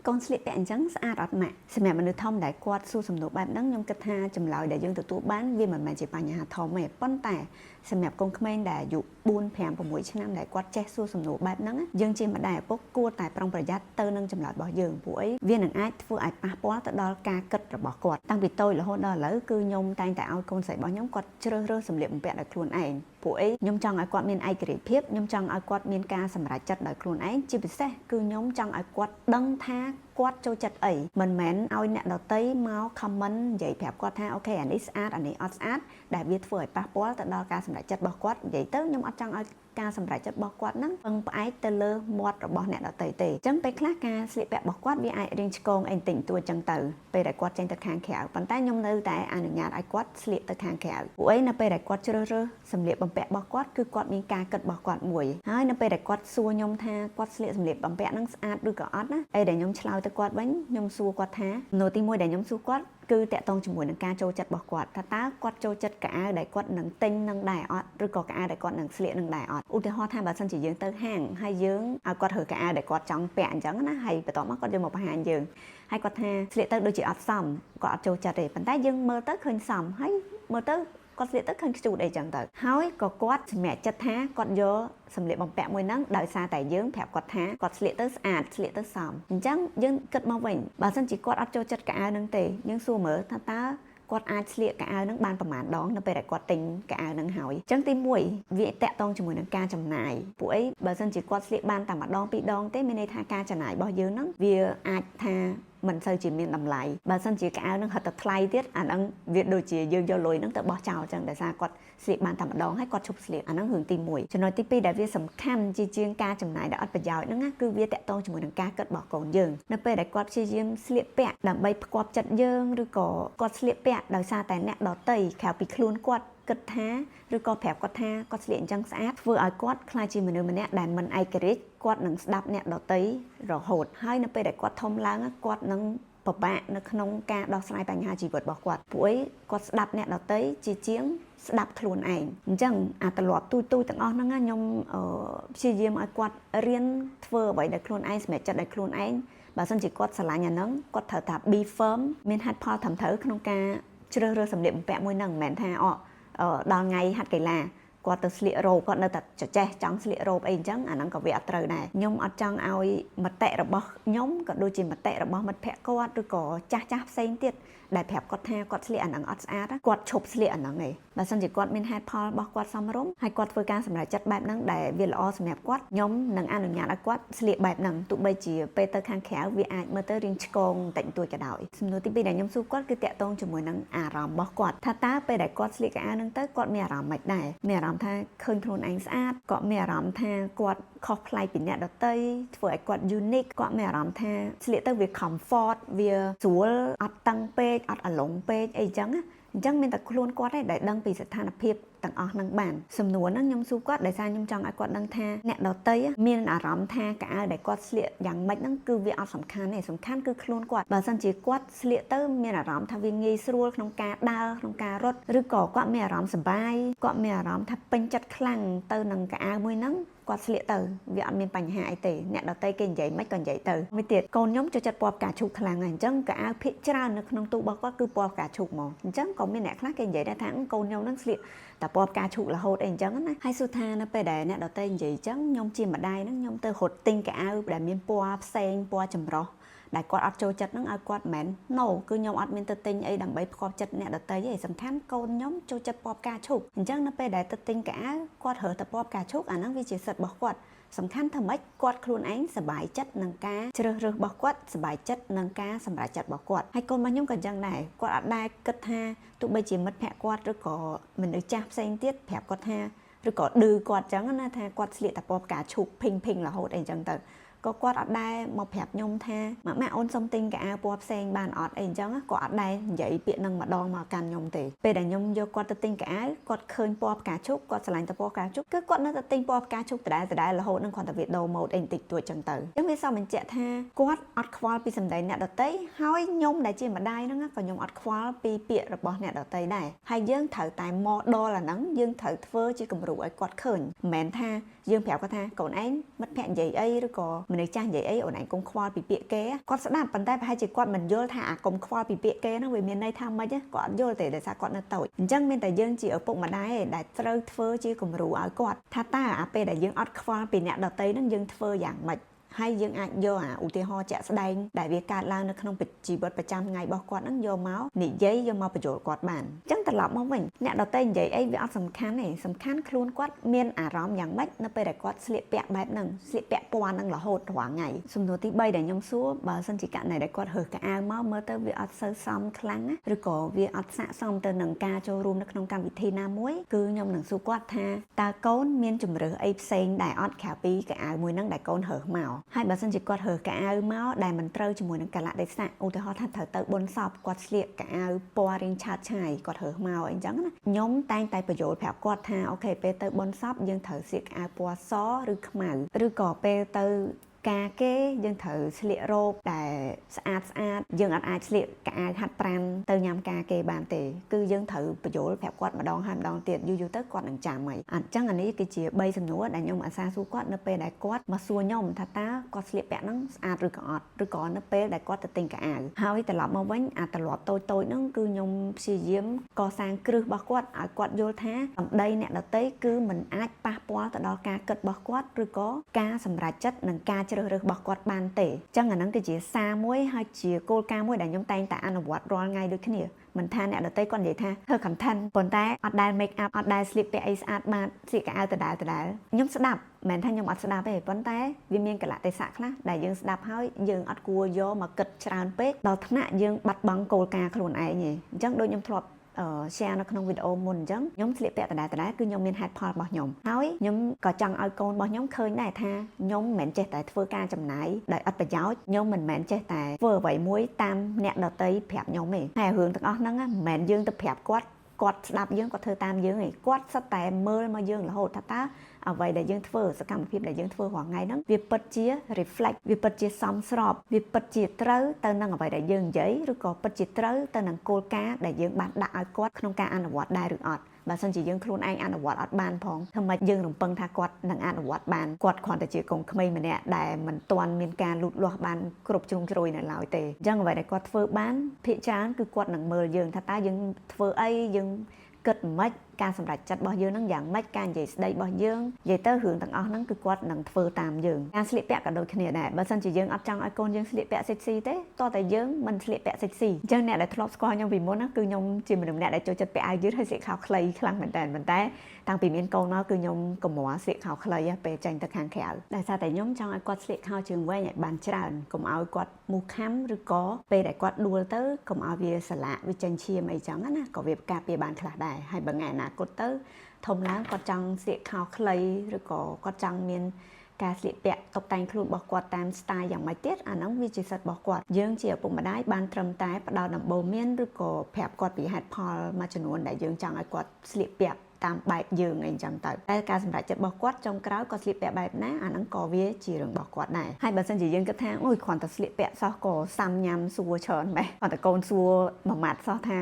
កូនស្លៀកពាក់អញ្ចឹងស្អាតអត់ម៉ាក់សម្រាប់មនុស្សធំដែលគាត់សួរសំណួរបែបហ្នឹងខ្ញុំគិតថាចម្លើយដែលយើងទទួលបានវាមិនមែនជាបញ្ហាធំទេប៉ុន្តែសម្រាប់កូនក្មេងដែលអាយុ4 5 6ឆ្នាំដែលគាត់ចេះសួរសំណួរបែបហ្នឹងយើងជាម្ដាយឪពុកគួរតែប្រុងប្រយ័ត្នទៅនឹងចម្លើយរបស់យើងព្រោះអីវានឹងអាចធ្វើឲ្យប៉ះពាល់ទៅដល់ការគិតរបស់គាត់តាំងពីតូចរហូតដល់ឥឡូវគឺខ្ញុំតែងតែឲ្យកូនស្រីរបស់ខ្ញុំគាត់ជ្រើសរើសសម្លៀកបំពាក់ដោយខ្លួនឯងព្រោះអីខ្ញុំចង់ឲ្យគាត់មានឯករាជ្យភាពខ្ញុំចង់ឲ្យគាត់មានការសម្រេចចិត្តដោយខ្លួនឯងជាពិសេសគឺខ្ញុំចង់ឲ្យគាត់ដឹងថាគាត់ចូលចិត្តអីមិនមែនឲ្យអ្នកដទៃមក comment និយាយប្រាប់គាត់ថា okay អានេះស្អាតអានេះអត់ស្អាតដែលវាធ្វើឲ្យប៉ះពាល់ទៅដល់ការសម្រេចចិត្តរបស់គាត់និយាយទៅខ្ញុំអត់ចង់ឲ្យការសម្រេចចិត្តរបស់គាត់ហ្នឹងពឹងផ្អែកទៅលើមាត់របស់អ្នកដទៃទេអញ្ចឹងពេលខ្លះការស្លៀកពាក់របស់គាត់វាអាចរៀងឆ្កងអីបន្តិចបន្តួចអញ្ចឹងទៅពេលដែលគាត់ចេញទៅខាងក្រៅប៉ុន្តែខ្ញុំនៅតែអនុញ្ញាតឲ្យគាត់ស្លៀកទៅខាងក្រៅព្រោះអីនៅពេលដែលគាត់ជ្រើសរើសសម្លៀកបំពាក់របស់គាត់គឺគាត់មានការគិតរបស់គាត់មួយហើយនៅពេលដែលគាត់សួរខ្ញុំថាគាត់ស្លៀកសម្លៀកបំពាក់ហ្នឹងស្អាតឬក៏អត់ណាអីដែលខ្ញុំឆ្លើយទៅគាត់វិញខ្ញុំសួរគាត់ថាសំណួរទី1ដែលខ្ញុំសួរគាត់គឺតាក់ទងជាមួយនឹងការចូលចិត្តរបស់គាត់ថាតើគាត់ចូលចិត្តខោអាវដែលគាត់នឹងទិញនឹងដែរអត់ឬក៏ខោអាវដែលគាត់នឹងស្លៀកនឹងដែរអត់ឧទាហរណ៍ថាបើសិនជាយើងទៅហាងហើយយើងឲ្យគាត់រើខោអាវដែលគាត់ចង់ពាក់អញ្ចឹងណាហើយបន្ទាប់មកគាត់យកមកបង្ហាញយើងហើយគាត់ថាស្លៀកទៅដូចជាអត់សមគាត់អត់ចូលចិត្តទេប៉ុន្តែយើងមើលទៅឃើញសមហើយមើលទៅគាត់ស្លៀកទៅឃើញខ្ជូតអីចឹងទៅហើយក៏គាត់សម្រេចចិត្តថាគាត់យកសម្លៀកបំពាក់មួយហ្នឹងដោយសារតែយើងប្រាប់គាត់ថាគាត់ស្លៀកទៅស្អាតស្លៀកទៅសមអញ្ចឹងយើងគិតមកវិញបើសិនជាគាត់អត់ចូលចិត្តខោអាវហ្នឹងទេយើងសួរមើលថាតើគាត់អាចស្លៀកខោអាវហ្នឹងបានប្រហែលដងនៅពេលដែលគាត់ទិញខោអាវហ្នឹងហើយអញ្ចឹងទី1វាតាក់ទងជាមួយនឹងការចំណាយពួកអីបើសិនជាគាត់ស្លៀកបានតែម្ដងពីរដងទេមានន័យថាការចំណាយរបស់យើងហ្នឹងវាអាចថាមិនសូវជាមានតម្លៃបើសិនជាខោអាវនឹងហិតតែថ្លៃទៀតអាហ្នឹងវាដូចជាយើងយកលុយហ្នឹងទៅបោះចោលចឹងដោយសារគាត់ស្លៀកបានតែម្ដងហើយគាត់ឈប់ស្លៀកអាហ្នឹងរឿងទី1ចំណុចទី2ដែលវាសំខាន់ជាជាងការចំណាយដែលអត់ប្រយោជន៍ហ្នឹងណាគឺវាតាក់ទងជាមួយនឹងការគិតរបស់កូនយើងនៅពេលដែលគាត់ព្យាយាមស្លៀកពាក់ដើម្បីផ្គាប់ចិត្តយើងឬក៏គាត់ស្លៀកពាក់ដោយសារតែអ្នកដទៃក្រៅពីខ្លួនគាត់គិតថាឬក៏ប្រាប់គាត់ថាគាត់ស្លៀកអញ្ចឹងស្អាតធ្វើឲ្យគាត់ក្លាយជាមនុស្សម្នាក់ដែលមិនឯករាជ្យគាត់នឹងស្ដាប់អ្នកដទៃរហូតហើយនៅពេលដែលគាត់ធំឡើងគាត់នឹងពិបាកនៅក្នុងការដោះស្រាយបញ្ហាជីវិតរបស់គាត់ព្រោះអីគាត់ស្ដាប់អ្នកដទៃជាជាងស្ដាប់ខ្លួនឯងអញ្ចឹងអាទម្លាប់ទូចទូចទាំងអស់ហ្នឹងខ្ញុំព្យាយាមឲ្យគាត់រៀនធ្វើអ្វីដែលខ្លួនឯងសម្រេចចិត្តដោយខ្លួនឯងបើសិនជាគាត់ស្រឡាញ់អាហ្នឹងគាត់ត្រូវថា be firm មានហេតុផលត្រឹមត្រូវក្នុងការជ្រើសរើសសម្លៀកបំពាក់មួយហ្នឹងមិនមែនថាអដល់ថ្ងៃហាត់កីឡាគាត់ទៅស្លៀករ៉ូបគាត់នៅតែចចេះចង់ស្លៀករ៉ូបអីអញ្ចឹងអាហ្នឹងក៏វាអត់ត្រូវដែរខ្ញុំអត់ចង់ឲ្យមតិរបស់ខ្ញុំក៏ដូចជាមតិរបស់មិត្តភក្តិគាត់ឬក៏ចាស់ចាស់ផ្សេងទៀតដែលប្រាប់គាត់ថាគាត់ស្លៀកអាហ្នឹងអត់ស្អាតគាត់ឈប់ស្លៀកអាហ្នឹងឯងបើសិនជាគាត់មានហេតុផលរបស់គាត់សមរម្យហើយគាត់ធ្វើការសម្រេចចិត្តបែបហ្នឹងដែលវាល្អសម្រាប់គាត់ខ្ញុំនឹងអនុញ្ញាតឲ្យគាត់ស្លៀកបែបហ្នឹងទោះបីជាពេលទៅខាងក្រៅវាអាចមើលទៅរៀងឆ្កងបន្តិចបន្តួចក៏ដោយសំណួរទី2ដែលខ្ញុំសួរគាត់គឺតាក់ទងជាមួយនឹងអារម្មណ៍របស់គាត់ថាតើពេលដែលគាត់ស្លៀកខោអាវហ្នឹងទៅគាត់មានអារម្មណ៍ម៉េចដែរមានអារម្មណ៍ថាឃើញខ្លួនឯងស្អាតគាត់មានអារម្មណ៍ថាគាត់ខុសប្លែកពីអ្នកដទៃធ្វើឲ្យគាត់ unique គាត់មានអារម្មណ៍ថាស្លៀកទៅវា comfort វាស្រួលអត់តឹងពេកអត់អាឡុងពេកអីចឹងណាអញ្ចឹងមានតែខ្លួនគាត់ឯងដែលដឹងពីស្ថានភាពទាំងអស់ហ្នឹងបានសំណួរហ្នឹងខ្ញុំសួរគាត់ដោយសារខ្ញុំចង់ឲ្យគាត់ដឹងថាអ្នកដទៃមានអារម្មណ៍ថាខោអាវដែលគាត់ស្លៀកយ៉ាងម៉េចហ្នឹងគឺវាអត់សំខាន់ទេសំខាន់គឺខ្លួនគាត់បើសិនជាគាត់ស្លៀកទៅមានអារម្មណ៍ថាវាងាយស្រួលក្នុងការដើរក្នុងការរត់ឬក៏គាត់មានអារម្មណ៍សប្បាយគាត់មានអារម្មណ៍ថាពេញចិត្តខ្លាំងទៅនឹងខោអាវមួយហ្នឹងគាត់ស្លៀកទៅវាអត់មានបញ្ហាអីទេអ្នកដទៃគេនិយាយមិនក៏និយាយទៅមួយទៀតកូនខ្ញុំចូលចិត្តពណ៌ផ្កាឈូកខ្លាំងហើយអញ្ចឹងខោអាវភាគច្រើននៅក្នុងទូរបស់គាត់គឺពណ៌ផ្កាឈូកហ្មងអញ្ចឹងក៏មានអ្នកខ្លះគេនិយាយដែរថាកូនខ្ញុំនឹងស្លៀកតែពណ៌ផ្កាឈូករហូតអីអញ្ចឹងណាហើយសួរថានៅពេលដែលអ្នកដទៃនិយាយអញ្ចឹងខ្ញុំជាម្ដាយហ្នឹងខ្ញុំទៅរត់ទិញខោអាវដែលមានពណ៌ផ្សេងពណ៌ចម្រុះដែលគាត់អត់ចូលចិត្តហ្នឹងឲ្យគាត់មិនមែន no គឺខ្ញុំអត់មានទៅទិញអីដើម្បីផ្គាប់ចិត្តអ្នកដទៃទេសំខាន់កូនខ្ញុំចូលចិត្តពណ៌ផ្កាឈូកអញ្ចឹងនៅពេលដែលទៅទិញខោអាវគាត់រើតែពណ៌ផ្កាឈូកអាហ្នឹងវាជាសិទ្ធិរបស់គាត់សំខាន់ធ្វើម៉េចគាត់ខ្លួនឯងសប្បាយចិត្តនឹងការជ្រើសរើសរបស់គាត់សប្បាយចិត្តនឹងការសម្រេចចិត្តរបស់គាត់ហើយកូនរបស់ខ្ញុំក៏អញ្ចឹងដែរគាត់អត់ដែលគិតថាទោះបីជាមិត្តភក្តិគាត់ឬក៏មនុស្សចាស់ផ្សេងទៀតប្រាប់គាត់ថាឬក៏ឌឺគាត់អញ្ចឹងណាថាគាត់ស្លៀកតែពណ៌ផ្កាឈូកភីងភីងរហូតអីអញ្ចឹងទៅក៏គាត់អត់ដែលមកប្រាប់ខ្ញុំថាម៉ាក់ម៉ាក់អូនសុំទិញខោអាវពណ៌ផ្សេងបានអត់អីអញ្ចឹងគាត់អត់ដែលនិយាយពាក្យនឹងម្ដងមកកាន់ខ្ញុំទេពេលដែលខ្ញុំយកគាត់ទៅទិញខោអាវគាត់ឃើញពណ៌ផ្កាឈូកគាត់ស្រឡាញ់តែពណ៌ផ្កាឈូកគឺគាត់នៅតែទិញពណ៌ផ្កាឈូកដដែលដដែលរហូតនឹងគាត់តែវាដូរម៉ូដអីបន្តិចតួចចឹងទៅអញ្ចឹងវាសបញ្ជាក់ថាគាត់អត់ខ្វល់ពីសម្ដីអ្នកដទៃហើយខ្ញុំដែលជាម្ដាយហ្នឹងក៏ខ្ញុំអត់ខ្វល់ពីពាក្យរបស់អ្នកដទៃដែរហើយយើងត្រូវតែ model អាហ្នឹងយើងត្រូវធ្វើជាគំរូឲ្យគាត់ឃើញមិនមែនថា យើងប្រាប់គាត់ថាកូនឯងមិត្តភក្តិនិយាយអីឬក៏មនុស្សចាស់និយាយអីអូនឯងកុំខ្វល់ពីពាក្យគេគាត់ស្ដាប់ប៉ុន្តែប្រហែលជាគាត់មិនយល់ថាអាកុំខ្វល់ពីពាក្យគេហ្នឹងវាមានន័យថាម៉េចគាត់អត់យល់ទេដោយសារគាត់នៅតូចអញ្ចឹងមានតែយើងជាឪពុកម្ដាយឯងដែលត្រូវធ្វើជាគំរូឲ្យគាត់ថាតើអាពេលដែលយើងអត់ខ្វល់ពីអ្នកដទៃហ្នឹងយើងធ្វើយ៉ាងម៉េចហើយយើងអាចយកអាឧទាហរណ៍ជាក់ស្ដែងដែលវាកើតឡើងនៅក្នុងជីវិតប្រចាំថ្ងៃរបស់គាត់ហ្នឹងយកមកនិយាយយកមកពន្យល់គាត់បានអញ្ចឹងត្រឡប់មកវិញអ្នកដទៃនិយាយអីវាអត់សំខាន់ទេសំខាន់ខ្លួនគាត់មានអារម្មណ៍យ៉ាងម៉េចនៅពេលដែលគាត់ស្លៀកពាក់បែបហ្នឹងស្លៀកពាក់ពណ៌ហ្នឹងរហូតរាល់ថ្ងៃសំណួរទី3ដែលខ្ញុំសួរបើសិនជាករណីដែលគាត់រើសខោអាវមកមើលទៅវាអត់សូវសមខ្លាំងណាឬក៏វាអត់ស័ក្តិសមទៅនឹងការចូលរួមនៅក្នុងកម្មវិធីណាមួយគឺខ្ញុំនឹងសួរគាត់ថាតើកូនមានជម្រើសអីផ្សេងដែលអត់ក្រៅពីខោអាវមួយហ្នឹងដែលកូនរើសមកហើយបើសិនជាគាត់រើសខោអាវមកដែលមិនត្រូវជាមួយនឹងកាលៈទេសៈឧទាហរណ៍ថាត្រូវទៅបុណ្យសពគាត់ស្លៀកខោអាវពណ៌រាងឆើតឆាយគាត់រើសមកអីចឹងណាខ្ញុំតែងតែពន្យល់ប្រាប់គាត់ថា okay ពេលទៅបុណ្យសពយើងត្រូវស្លៀកខោអាវពណ៌សឬខ្មៅឬក៏ពេលទៅការគេយើងត្រូវស្លៀករ៉ូបដែលស្អាតស្អាតយើងអត់អាចស្លៀកខោអាវហាត់ប្រាណទៅញ៉ាំការគេបានទេគឺយើងត្រូវពន្យល់ប្រាប់គាត់ម្ដងហើយម្ដងទៀតយូរយូរទៅគាត់នឹងចាំហើយអញ្ចឹងអានេះគឺជា3សំណួរដែលខ្ញុំអាសាសួរគាត់នៅពេលដែលគាត់មកសួរខ្ញុំថាតើគាត់ស្លៀកពាក់ហ្នឹងស្អាតឬក៏អត់ឬក៏នៅពេលដែលគាត់ទៅទិញខោអាវហើយត្រឡប់មកវិញអាត្រឡប់តូចតូចហ្នឹងគឺខ្ញុំព្យាយាមកសាងគ្រឹះរបស់គាត់ឲ្យគាត់យល់ថាសម្ដីអ្នកដទៃគឺមិនអាចប៉ះពាល់ទៅដល់ការគិតរបស់គាត់ឬក៏ការសម្រេចចិត្តនិងការជ្រើសរើសរបស់គាត់បានទេអញ្ចឹងអាហ្នឹងគឺជាសារមួយហើយជាគោលការណ៍មួយដែលខ្ញុំតែងតែអនុវត្តរាល់ថ្ងៃដូចគ្នាមិនថាអ្នកដទៃគាត់និយាយថាធ្វើ content ប៉ុន្តែអត់ដែល make up អត់ដែលស្លៀកពាក់អីស្អាតបាតស្លៀកខោអាវដដែលដដែលខ្ញុំស្ដាប់មិនមែនថាខ្ញុំអត់ស្ដាប់ទេប៉ុន្តែវាមានកលៈទេសៈខ្លះដែលយើងស្ដាប់ហើយយើងអត់គួរយកមកគិតច្រើនពេកដល់ថ្នាក់យើងបាត់បង់គោលការណ៍ខ្លួនឯងទេអញ្ចឹងដូចខ្ញុំធ្លាប់ share នៅក្នុងវីដេអូមុនអញ្ចឹងខ្ញុំស្លៀកពាក់ដដែលដដែលគឺខ្ញុំមានហេតុផលរបស់ខ្ញុំហើយខ្ញុំក៏ចង់ឲ្យកូនរបស់ខ្ញុំឃើញដែរថាខ្ញុំមិនមែនចេះតែធ្វើការចំណាយដោយអត់ប្រយោជន៍ខ្ញុំមិនមែនចេះតែធ្វើអ្វីមួយតាមអ្នកដទៃប្រាប់ខ្ញុំទេហើយរឿងទាំងអស់ហ្នឹងមិនមែនយើងទៅប្រាប់គាត់គាត់ស្ដាប់យើងគាត់ធ្វើតាមយើងឯងគាត់សុទ្ធតែមើលមកយើងរហូតថាតើអ្វីដែលយើងធ្វើសកម្មភាពដែលយើងធ្វើរាល់ថ្ងៃហ្នឹងវាពិតជា reflect វាពិតជាសមស្របវាពិតជាត្រូវទៅនឹងអ្វីដែលយើងនិយាយឬក៏ពិតជាត្រូវទៅនឹងគោលការណ៍ដែលយើងបានដាក់ឲ្យគាត់ក្នុងការអនុវត្តដែរឬអត់បើសិនជាយើងខ្លួនឯងអនុវត្តអត់បានផងធ្វើម៉េចយើងរំពឹងថាគាត់នឹងអនុវត្តបានគាត់គ្រាន់តែជាកូនក្មេងម្នាក់ដែលមិនទាន់មានការលូតលាស់បានគ្រប់ជ្រុងជ្រោយនៅឡើយទេអញ្ចឹងអ្វីដែលគាត់ធ្វើបានភាគច្រើនគឺគាត់នឹងមើលយើងថាតើយើងធ្វើអីយើងគិតមិនការសម្រេចចិត្តរបស់យើងនឹងយ៉ាងម៉េចការនិយាយស្ដីរបស់យើងនិយាយទៅរឿងទាំងអស់ហ្នឹងគឺគាត់នឹងធ្វើតាមយើងការស្លៀកពាក់ក៏ដូចគ្នាដែរបើសិនជាយើងអត់ចង់ឲ្យកូនយើងស្លៀកពាក់ sexy ទេតោះតែយើងមិនស្លៀកពាក់ sexy អញ្ចឹងអ្នកដែលធ្លាប់ស្គាល់ខ្ញុំពីមុនណាគឺខ្ញុំជាមនុស្សម្នាក់ដែលចូលចិត្តពាក់អាវយឺតហើយស្លៀកខោខ្លីខ្លាំងមែនតើប៉ុន្តែតាំងពីមានកូនមកគឺខ្ញុំកម្រស្លៀកខោខ្លីពេលចេញទៅខាងក្រៅដោយសារតែខ្ញុំចង់ឲ្យគាត់ស្លៀកខោជើងវែងឲ្យបានច្រើនកុំឲ្យគាត់មូសខាំឬក៏ពេលដែលគាត់ដួលទៅកុំឲ្យវាសលាក់វាចេញឈាមអីចឹងណាក៏វាការពារបានខ្លះដែរហើយបើថ្ងៃអនាគតទៅធំឡើងគាត់ចង់ស្លៀកខោខ្លីឬក៏គាត់ចង់មានការស្លៀកពាក់តុបតែងខ្លួនរបស់គាត់តាម style យ៉ាងម៉េចទៀតអាហ្នឹងវាជាសិទ្ធិរបស់គាត់យើងជាឪពុកម្ដាយបានត្រឹមតែផ្ដល់ដំបូន្មានឬក៏ប្រាប់គាត់ពីហេតុផលមួយចំនួនដែលយើងចង់ឲ្យគាត់ស្លៀកពាក់តាមបែបយើងអីចឹងទៅតែការសម្រេចចិត្តរបស់គាត់ចុងក្រោយគាត់ស្លៀកពាក់បែបណាអាហ្នឹងក៏វាជារឿងរបស់គាត់ដែរហើយបើសិនជាយើងគិតថាអូយគ្រាន់តែស្លៀកពាក់សោះក៏សាំញ៉ាំសួរច្រើនម៉េះគ្រាន់តែកូនសួរមួយម៉ាត់សោះថា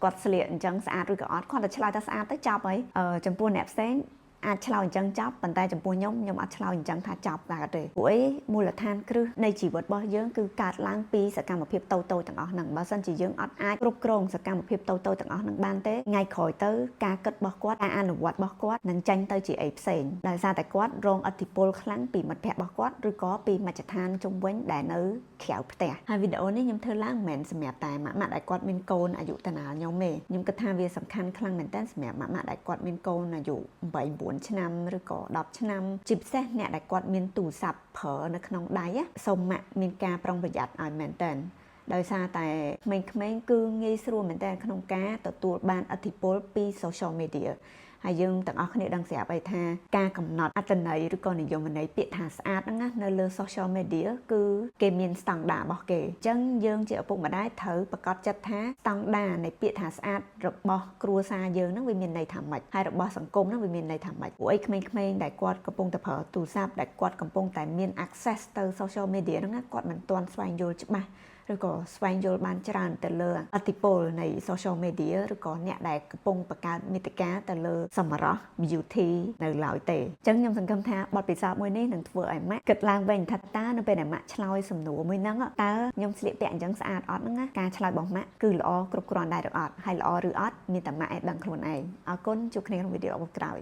គាត់ស្លៀកអញ្ចឹងស្អាតឬក៏អត់គ្រាន់តែឆ្លើយថាស្អាតទៅចប់ហើយចំពោះអ្នកផ្សេងអាចឆ្លើយអញ្ចឹងចប់ប៉ុន្តែចំពោះខ្ញុំខ្ញុំអត់ឆ្លើយអញ្ចឹងថាចប់ដែរទេព្រោះអីមូលដ្ឋានគ្រឹះនៃជីវិតរបស់យើងគឺកើតឡើងពីសកម្មភាពតូចៗទាំងអស់ហ្នឹងបើសិនជាយើងអត់អាចគ្រប់គ្រងសកម្មភាពតូចៗទាំងអស់ហ្នឹងបានទេថ្ងៃក្រោយទៅការគិតរបស់គាត់ការអនុវត្តរបស់គាត់នឹងចេញទៅជាអីផ្សេងដោយសារតែគាត់រងឥទ្ធិពលខ្លាំងពីមិត្តភ័ក្តិរបស់គាត់ឬក៏ពីមជ្ឈដ្ឋានជុំវិញដែលនៅក្រៅផ្ទះហើយវីដេអូនេះខ្ញុំធ្វើឡើងមិនមែនសម្រាប់តែម៉ាក់ម៉ាក់ដែលគាត់មានកូនអាយុតាណាខ្ញុំទេខ្ញុំគិតថាវាសំខាន់ខ្លាំងមែនទែនសម្រាប់ម៉ាក់ម៉ាក់ដែលគាត់មានកូនអាយុ8 9ឆ្នាំឬក៏10ឆ្នាំជាពិសេសអ្នកដែលគាត់មានទូរស័ព្ទប្រើនៅក្នុងដៃសូមម៉ាក់មានការប្រុងប្រយ័ត្នឲ្យមែនទែនដោយសារតែក្មេងៗគឺងាយស្រួលមែនទែនក្នុងការទទួលបានឥទ្ធិពលពី social media ហើយយើងទាំងអស់គ្នាដឹងស្រាប់ហើយថាការកំណត់អត្ថន័យឬក៏និយមន័យពាក្យថាស្អាតហ្នឹងណានៅលើ social media គឺគេមានស្តង់ដាររបស់គេអញ្ចឹងយើងជាឪពុកម្ដាយត្រូវប្រាកដចិត្តថាស្តង់ដារនៃពាក្យថាស្អាតរបស់គ្រួសារយើងហ្នឹងវាមានន័យថាម៉េចហើយរបស់សង្គមហ្នឹងវាមានន័យថាម៉េចព្រោះអីក្មេងៗដែលគាត់កំពុងតែប្រើទូរស័ព្ទដែលគាត់កំពុងតែមាន access ទៅ social media ហ្នឹងណាគាត់មិនទាន់ស្វែងយល់ច្បាស់ ឬក៏ស្វែងយល់បានច្រើនទៅលើឥទ្ធិពលនៃ social media ឬក៏អ្នកដែលកំពុងបង្កើតមាតិកាទៅលើសម្រស់ beauty នៅឡើយទេអញ្ចឹងខ្ញុំសង្ឃឹមថាបទពិសោធន៍មួយនេះនឹងធ្វើឲ្យម៉ាក់គិតឡើងវិញថាតើនៅពេលដែលម៉ាក់ឆ្លើយសំណួរមួយហ្នឹងតើខ្ញុំស្លៀកពាក់អញ្ចឹងស្អាតអត់ហ្នឹងណាការឆ្លើយរបស់ម៉ាក់គឺល្អគ្រប់គ្រាន់ដែរឬអត់ហើយល្អឬអត់មានតែម៉ាក់ឯងដឹងខ្លួនឯងអរគុណជួបគ្នាក្នុងវីដេអូក្រោយ។